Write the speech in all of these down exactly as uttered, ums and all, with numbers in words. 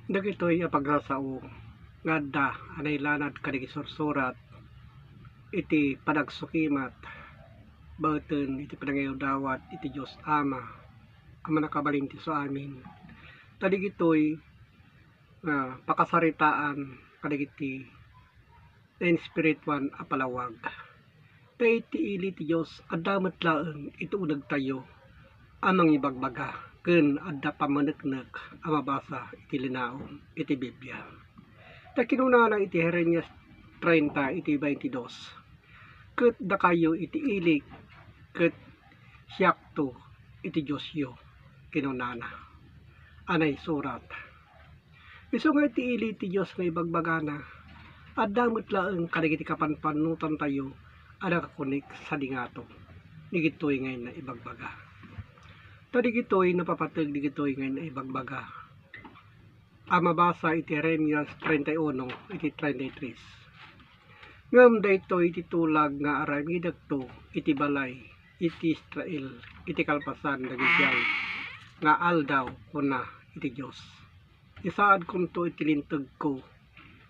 Dagitoy a pagsasao nga adda a nailanad kadagiti sursurat iti panagsukimat baeten iti panangidawat iti Dios Ama a mannakabalin ti isu amin. Ta dagitoy nga pakasaritaan kadagiti nainspirituan a palawag. Ta iti ili ti Dios, adda met laeng iti unegtayo a mangibagbaga ken adda pammaneknek a mabasa iti linaon iti Biblia. Ta kinunana iti Jeremias treinta iti baintidos, "Ket dakayo iti ili, ket siakto iti Diosyo," kinunana a naisurat. Isu nga iti ili ti Dios nga ibagbagana, adda met laeng kadagiti kapanpanutantayo a nakakunik sadi ngato dagitoy nga inna ibagbaga. Ta dagitoy napapateg dagitoy nga inna ibagbaga a mabasa iti Jeremias treinta y uno iti treinta y tres. Ngem daytoy iti tulag nga aramidekto iti balay iti Israel iti kalpasan dagidiay nga aldaw, kuna iti Dios. Isaadkonto iti lintegko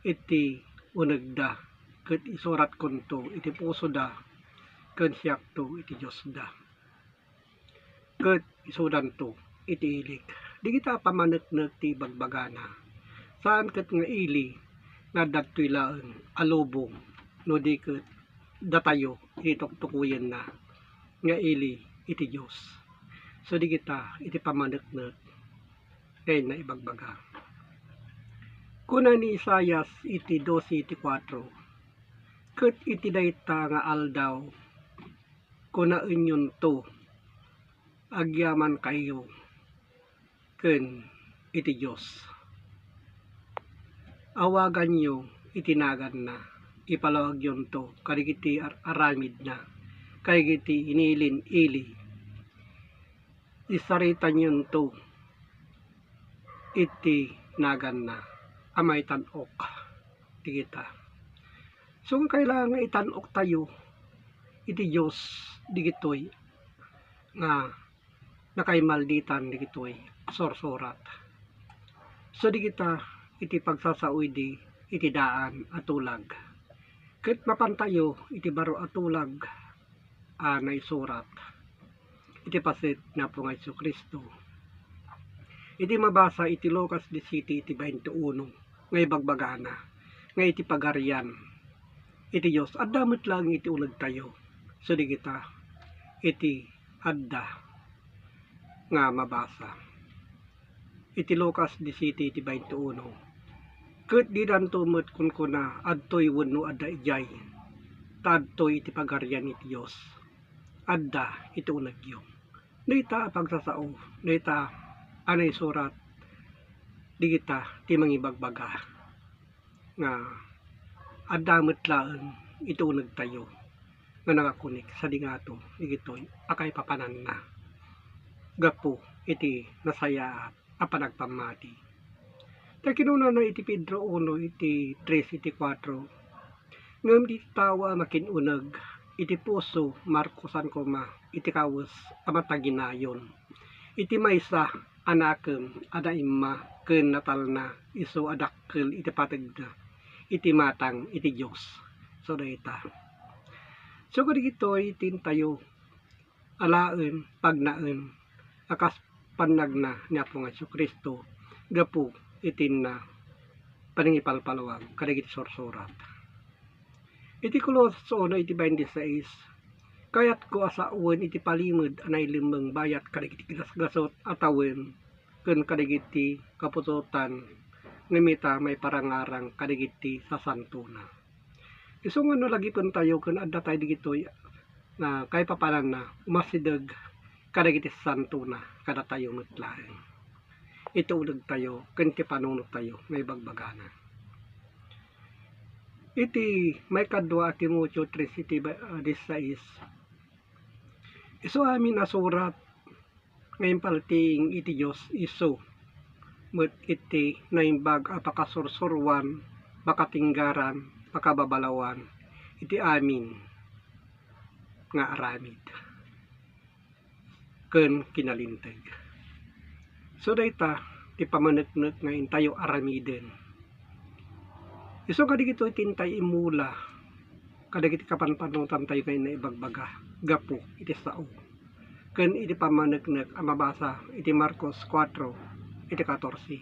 iti unegda, ket isuratkonto iti pusoda, ken siakto iti Diosda, ket isudanto iti ilik. Dagita a pammaneknek ti ibagbagana. Saan ket nga ili nga adda daytoy laeng a lubong, no di ket datayo iti tuktukoyenna nga ili iti Dios. So, dagita iti pammaneknek nga inna ibagbaga. Kuna ni Isaias iti dose iti kuatro, "Ket iti dayta nga aldaw, kunaenyonto, agyamankayo ken iti Dios. Awaganyo iti naganna, ipalawagyonto kadagiti ar-, aramidna, kadagiti inilin-ili. Isaritanyonto iti naganna a maitan-ok dagita." So, nga kailangan nga itan-oktayo iti Dios dagitoy nga nakaimalditan dagitoy a sursurat. So, dagita iti pagsasao idi iti daan a tulag. Ket mapantayo iti baro a tulag a naisurat iti paset ni Apo nga Jesu-Cristo. Iti mabasa iti Lucas disisiete iti baintiuno nga ibagbagana nga iti Pagarian iti Dios, adda met laeng iti unegtayo. So, dagita iti adda nga mabasa iti Lucas disisiete iti baintiuno, "Ket dinanto met kunkuna, 'Adtoy wenno adda idiay,' ta adtoy iti Pagarian iti Dios. Adda iti unegyo." Dayta a pagsasao, dayta a naisurat, dagita ti mangibagbaga nga adda met laeng iti unegtayo nga nakakunik sadi ngato dagitoy a kaipapananna gapu iti nasayaat a panagpammati. Ta kinunana iti Pedro uno iti tres iti kuatro, "Ngem iti tao a makin-uneg iti puso, markusan koma iti kawes a mataginayon. Iti maysa a nakem a naimma ken natalna, isu a dakkel iti pategna iti matang iti Dios." So, dayta. So, kadagitoy ti intayo alaen, pagnaen a kas pannagna ni Apo nga Jesu-Cristo gapu iti inna panangipalpalawag kadagiti sursurat. Iti Colosas uno iti bainti sais, "Kayatko a sawen iti palimed a nailemmeng bayat kadagiti gasgasut a tawen ken kadagiti kaputotan, ngem ita maiparangarang kadagiti sasantona." Isu nga nalagipentayo ken adda tayo dagitoy nga kaipapananna umasideg kadagiti sasantona kadatayo met laeng iti unegtayo ken ti panunotayo nga ibagbagana. Iti maikadua a Timoteo tres iti ba-, ah, disisais, isu amin a surat nga impaltiing iti Dios isu met iti naimbag a pakasursuroan, pakatinggaran, pakababalawan iti amin nga aramid ken kinalinteg. So, dayta, ti pamaneknek nga intayo aramiden. Isu kadagitoy ti intay imula kadagiti kapanpanotantayo nga inna ibagbaga gapu iti sao ken iti pamaneknek a mabasa iti Marcos kuatro iti katorse.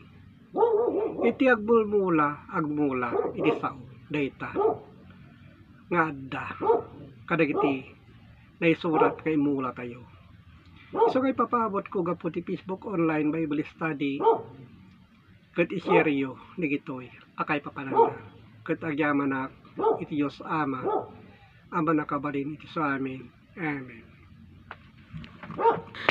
Iti agmulmula, agmula iti sao dayta nga adda kadagiti naisurat nga imulatayo. Isu nga ipapaabotko gapu ti Facebook Online Bible Study ket i-shareyo dagitoy a kaipapananda. Ket agyamanak iti Dios Ama a mannakabalin iti suamin. Amen.